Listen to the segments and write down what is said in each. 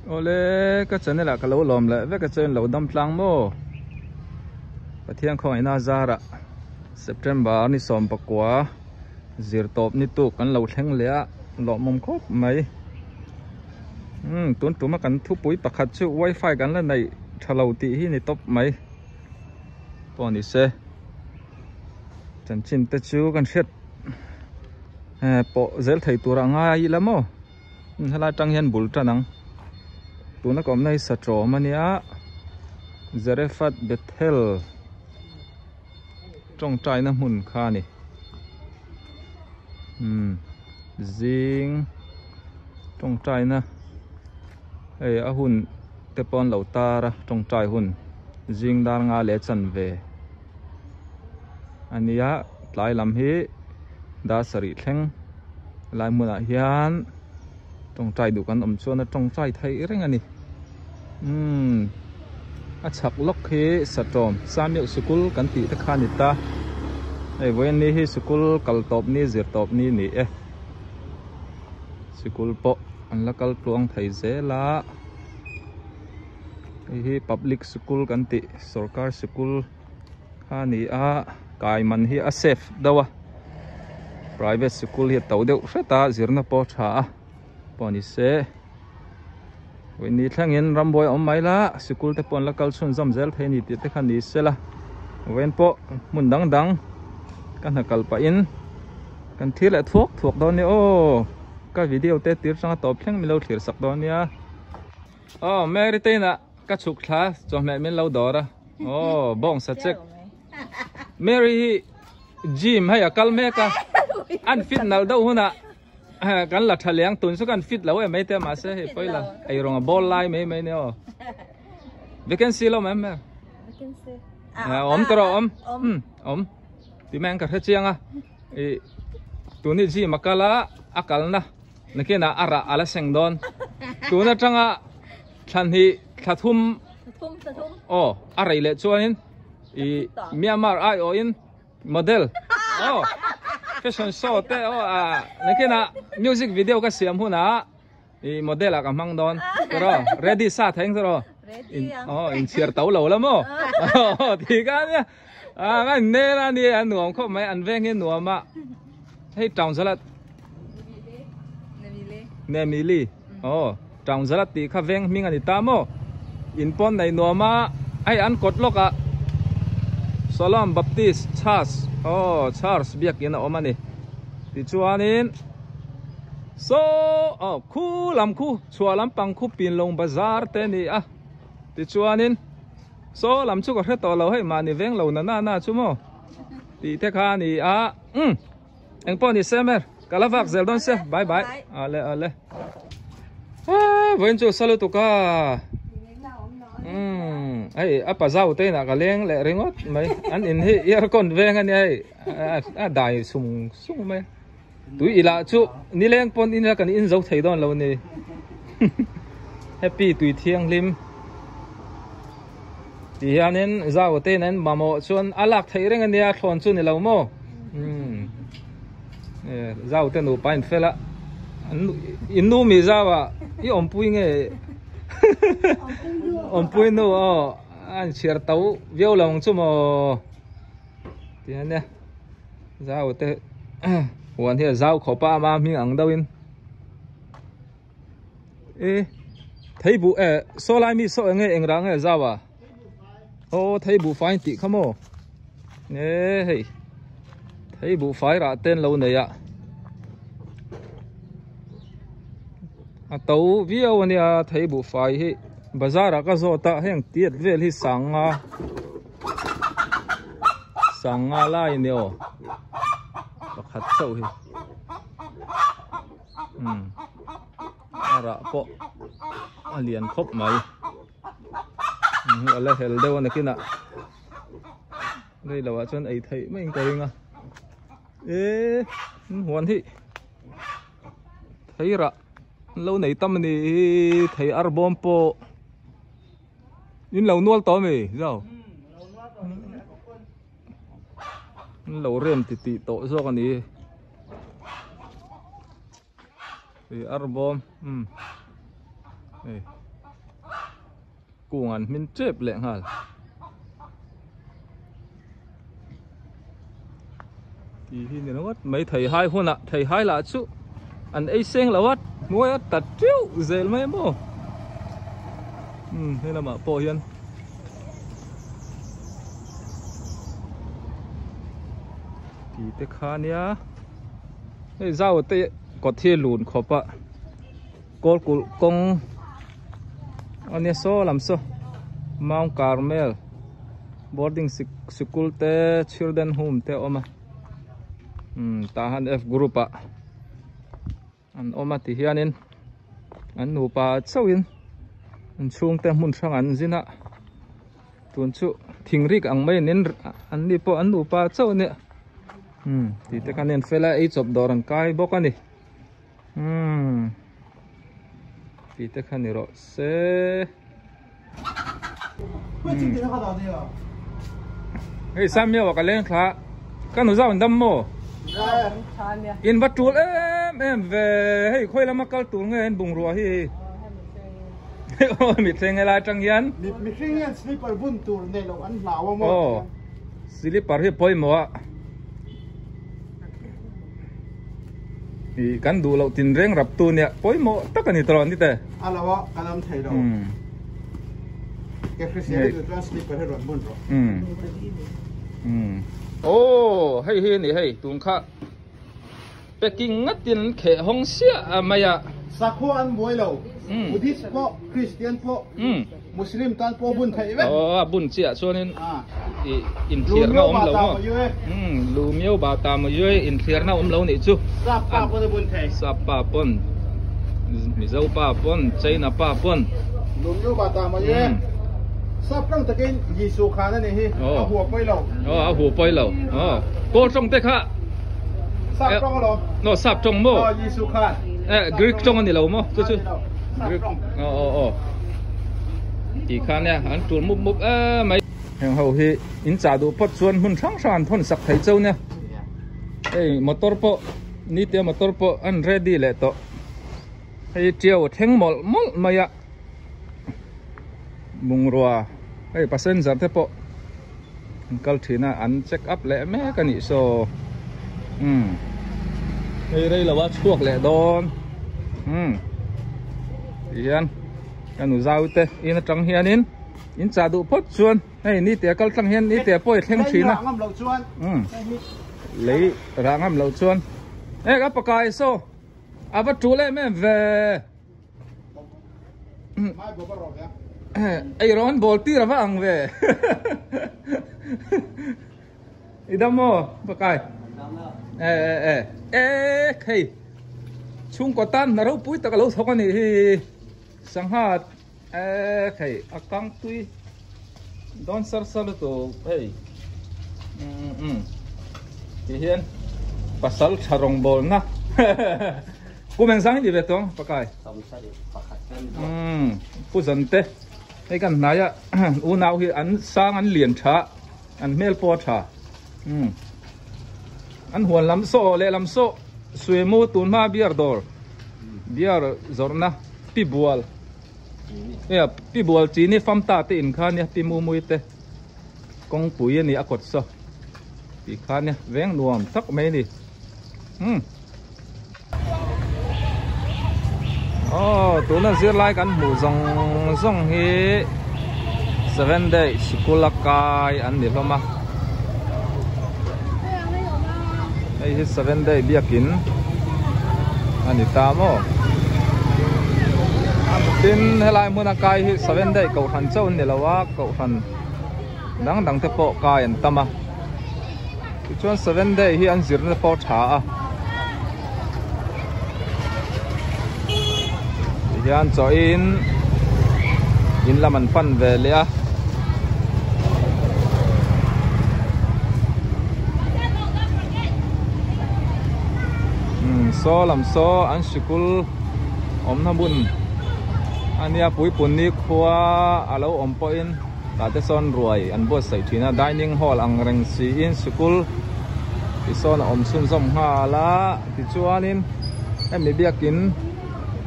Awle ka channel ah ka lo lawm leh vek a chuan lo dam tlang maw Pathian khawngaihna zarah September ni 19 zir tawp ni tuk kan lo thleng leh a lawmawm khawp mai umm tun tuma kan thupui pakhat chu wifi kan la neih tha lo tih hi ni tawp mai pawh ni se chanchin te chu kan hriat pawh zel thei tur a ngai ila maw. Helai atang hian bul tan ang. Tuna ka awmna hi Satrawm a nia. Zarephath Bethel tawngtaina hmun kha a ni. Umm zing tawngtaina hei a hun te pawh an lo tar a tawngtai hun zing dar nga leh chanve a nia tlai lam hi dar sarih thleng. Helai hmunah hian tawngtai duh kan awm chuan a tawngtai theih reng a ni. Umm a chhak lawk hi Satawm Samieuh sikul kan tih te kha a ni ta. Hei vawiin ni hi sikul kal tawp ni zir tawp ni ni e. Sikul pawh an la kal tluang thei zel a. Hei hi public sikul kan tih sorkar sikul. Kha ni a kai man hi a safe deuh a private sikul hi a to deuh hret a zirna pawh a tha a pawh ni se ni thlengin rambuai a awm mai la sikul te pawh an la kal chhunzawm zel thei a ni tih te kha ni sela vawiin pawh hmun dang dang ka hna kal pahin kan thlir leh thuak thuak dawn nia aw ka video te tir tanga tawp thleng min lo thlir sak dawn nia aw Mary te inah ka chhuk thla chawhmeh min lo dawr a. Oh, bawng sa chek. Mary hi gym hei a kal mek a. An fit nal deuh hunah kan la tha leng tun chu kan fit lo em mai te mahse hei pawi la ei rawng a ball lai mai mai ni aw. Vacancy lo mem mer. Vacancy. Awm tawh rawh awm. Um awm. Ti mai an ka hre chiang a. I tuni gym a kal a a kalna nakinah a rah a la seng dawn. Tun atanga thlan hi thla thum Aw a rei leh chuanin i Myanmar aiawhin model aw fashion show te aw a nakinah music video ka siam hunah i model ah ka hmang dawn tawh ready sa thei ang tawh aw inchhiar to lo la maw ti kha ania a ka nel a ni a nuam khawp mai an veng hi nuam a hei town zalat Nemili aw town zalat tih kha veng hming a ni ta maw in pawn nei nuam a hei an kawt lawk ah Shalom Baptist Church aw Church biakin a awm a ni tichuanin saw aw khu lam khu chhuah lampang khu Pinlong bazar te a ni a tichuanin saw lam chu ka hre tawh lo hei mahni veng lo na na na chu maw tih te kha a ni a umm. Eng pawh ni se mer ka la vak zel dawn se bye bye ale ale ah vawiin chu sa lutuk a umm hei a pa zau te inah ka leng leh ringawt mai an in hi aircon veng a nia hei a dai sung sung mai tui ila chu nileng pawn in ila kan in zo thei dawn lo a ni happy tui thianghlim Ti hianin zau te in an mamawh chuan a lak theih reng ania thlawn chu ni lo maw umm zau te nupa in fel a in nu mi zau ah i awmpui nge awmpui nu aw a in chhiar to viau lo ang chu maw ti ania zau te huan hi a zau khawp a ama hming ang deuh in. E thei buh e saw lai mi saw enge eng rah nge zau a aw thei buh fai tih kha maw e hei thei buh fai rah ten lo nei a a to viau ania thei buh fai hi bazar ah ka zawt a heng tiat vel hi sanga sanga lai ni aw pakhat chauh hi umm a rah pawh a lian khawp mai a la hel deuh a nakinah rei loh ah chuan ei theih mai in ka ring a eee huan hi thei rah an lo nei tam a ni hi thei ar bawm pawh in lo nual tawh ami zau an lo rem ti tih tawh zawk a ni. Hei ar bawm umm hei Kung an hmin tep leh nghal. Tih hi ni ringawt mai thei hai hunah thei hai lah chu an ei seng lo a hnuai a ta teuh zel mai maw umm he lamah pawh hian tih te kha nia hei zau te kawt hi lun khawp a. Kawl kulh kawng a nia saw lam saw Mount Carmel boarding sikul te children home te a awm a umm tah han F group ah an awm a ti hianin an nupa chauhin an chhungte hmun hrang an zin a tun chu thing rik ang mai an an ni pawh an nupa chauh a nia umm tih te khan a en fel a ei chawp dawr an kai bawk a ni. Umm tih te kha ni rawh se hei Samuel a ka leng thla ka nu zau in dam maw in va tul em em ve hei khawi lama kal tur nge in bungrua hi mi thleng helai atang hian mihring hian slipper bun tur nei loh an hlau a maw slipper hi pawimawh a. Ih kan duh loh tin reng rap tu nia pawimawh tak a ni tawh ni te. A lo a ka lam thei lo. Ke hrisel hi chuan slipper hi rawn bun rawh. Aw hei hi ni hei tun kha packing ngatin kheh hawng siah a mai a. Sakhua an buai lo. Buddhist pawh Christian pawh. Muslim tan pawh bun theih vek. Aw a bun chiah chuanin ih inthiarna awm lo maw? Umm lu miau ba ta maw yue inthiarna awm lo nih chu. Sap pa pawn a bun thei. Sap pa pawn Mizo pa pawn China pa pawn. Lu miau ba ta maw yue. Sap tawng takin Jisu khan a nih hi a hua pawi lo. Aw a hua pawi lo. Aw kawl tawng te kha. Sap tawng alawm. Aw sap tawng maw? Aw Jisu khan. Eh Greek tawng a ni lo maw chu chu. Greek aw aw aw. Tih kha nia an tul mup mup em mai. Heng ho hi in chah duh phawt chuan hmun hrang hrang an thawn sak thei cheu nia. Hei motor pawh nitia motor pawh an ready leh tawh. Hei tiau a thleng mawlh mawlh mai a. Bungrua hei passenger te pawh an kal thin a an check up leh mek a nih saw. Umm hei rei lo a chhuak leh dawn. Umm tihian. Ka nu zau te in atang hianin in chah duh phawt chuan hei ni te kal tlang hian ni te pawh i thleng thin a umm lei rah ngam loh chuan e ka pakai saw a va tul em em ve ei rawn bawl tir a va ang ve I dam maw pakai e e e e hei chhungkaw tan hna ropui tak a lo thawk a nih hi sangha e hei a kang tui dawn sar sar lutuk hei um um ti hian pasal tha rawngbawlna kum engzang hi ni ve tawng pakai um pu zan te hei kan hnaia unau hi an sang an lian tha. An hmel pawh a tha. Umm. An huan lam saw leh lam saw suimu tun hma beer dawr beer zawrhna pi bual e pi bual chini fam ta te in kha nia pi mumui te kawngpui a ni a kawt saw tih kha nia veng nuam tak mai a ni. Umm. Aw tuna zirlai kan hmuh zawng zawng hi seven day sikul a kai an ni hlawm a hei hi seven day biakin a ni ta maw tin helai hmun a kai hi seven day kohhran chauh an ni lo a kohhran dang dang te pawh kai an tam a. Tichuan seven day hi an zirna pawh a tha a tihian chawiin in lam an pan ve leh a. Umm saw lam saw an sikul awmna hmun a nia puipunni khua a lo awm pawhin. Tah te sawn ruai an buatsaih thin a, dining hall ang reng siin sikul ti sawn a awm chhunzawm nghal a, tichuanin hemi biakin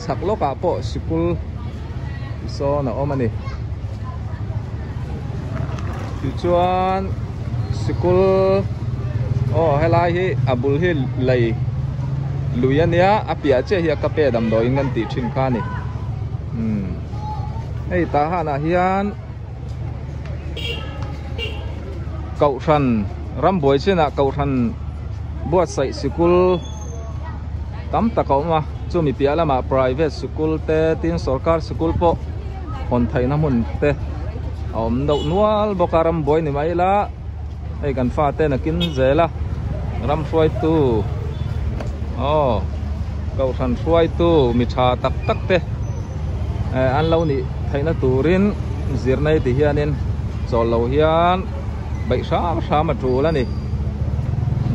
chhak lawkah pawh sikul ti sawn a awm a ni. Tichuan sikul aw helai hi a bul hi lei lui a nia a piah chiah hi a kape damdawiin kan tih thin kha a ni umm hei tah hanah hian kohhran rambuai chinah kohhran buatsaih sikul tam tak a awm a chumi piah lamah private sikul te tin sorkar sikul pawh hawn theihna hmun te a awm deuh nual bawk a rambuai ni mai ila hei kan fate nakin zel a ram hruaitu aw kohhran hruaitu mi tha tak tak te eh an lo nih theihna turin zirna hi ti hianin chawl lo hian beih hram hram a tul a ni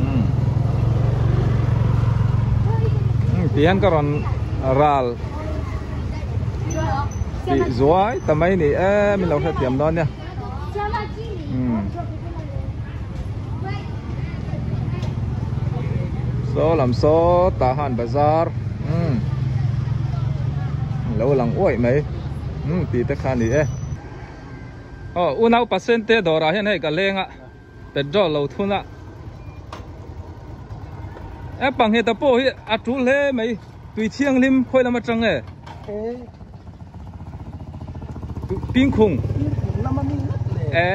umm ti hian ka rawn ral tih zuai ta mai ni e min lo hrethiam dawn nia umm saw lam saw tah han bazar umm lo lang uaih mai umm tih te kha a ni e. Aw unau pasente te dawrah hian hei ka leng a petrol lo thun a e panghet a pawh hi a tul hle mai tui thianghlim khawi lam atang nge pingkhung e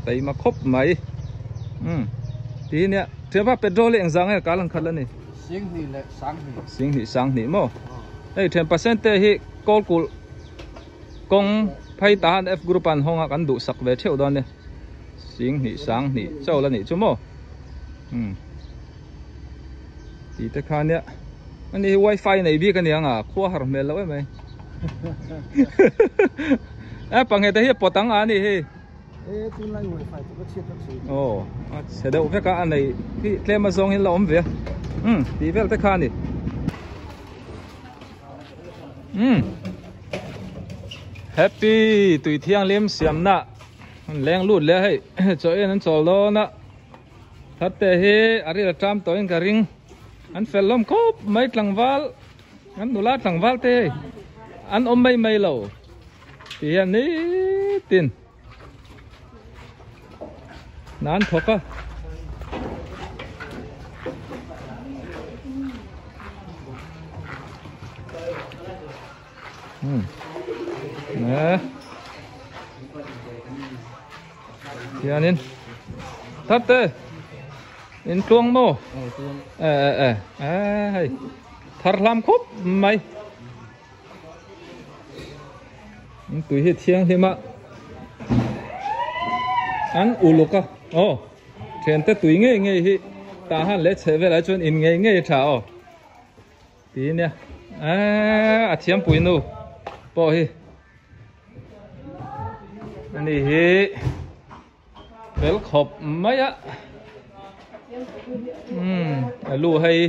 taima khawp mai um ti nia thianpa petrol hi engzah nge ka lang khat la ni Singhnih leh Sanghnih. Singhnih Sanghnih maw hei thian pasente hi kawl kulh kawng phei ta han F group an hawng a kan duh sak ve theuh dawn nia Singhnih Sanghnih chawl a nih chu maw um tih te kha nia ani hi wifi nei bik a ni ang a khua har hmel loh em mai e panghe te hi a pawt ang a ni hi. Aw a chhe deuh vek a a nei hi tlem a zawng hi la awm ve a umm tih vel te kha a ni umm happy tui thianghlim siamna an leng lut leh a hei chaw en an chawl dawn a thatte hi a ril a ṭam tawhin ka ring an fel hlawm khawp mai tlangval an nula tlangval te hei an awm mai mai lo. Ti hian nitin nan thawk a. Nè. Hianin Thatte in tluang maw? E e e e hei thar hlam khawp mai. An tui hi thianghlim a an uluk a aw thiante tui ngei ngei hi tah han leh chheh velah chuan in ngei ngei a tha aw ti nia eee a thiampui nu pawh hi ani hi fel khawp mai a umm a lu hei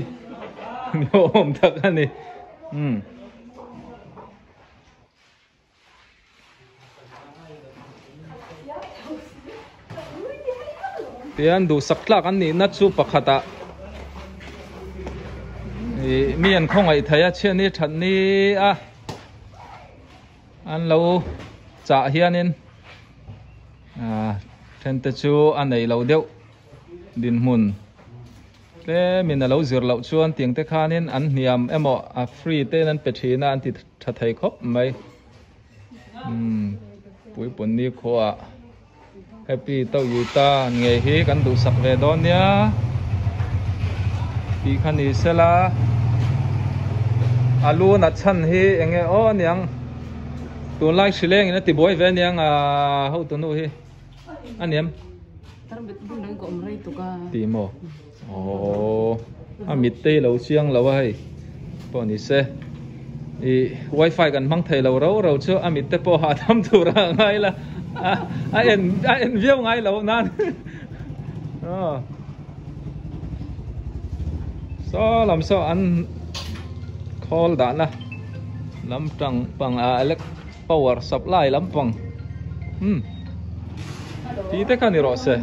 ni awm tak a ni umm. Tihian duhsak tlak an nihna chu pakhatah ih mi an khawngaih thei a chhiat ni that ni a an lo chah hianin ah then te chu a nei lo deuh dinhmun. Tlemin a lo zir loh chuan tiang te khanin an hniam emaw a free te in an pe thin a an ti tha thei khawp mai. Umm Puipun ni khuaah Happy to yu ta ngei hi kan duhsak ve dawn nia tih kha ni sela a lu nat chhan hi eng nge aw aniang tunlai hrileng in a ti buai ve aniang a hotunu hi. A niam. Ti maw? Aww. A mit te lo chiang lo a hei. Pawh ni se. I wifi kan hmang thei lo ro ro chu a mit te pawh hahdam tur a ngai la. A en a en viau ngai lo nan. Aw. Saw lam saw an khawl dahna lam tang pang a elect power supply lampang umm tih te kha ni rawh se.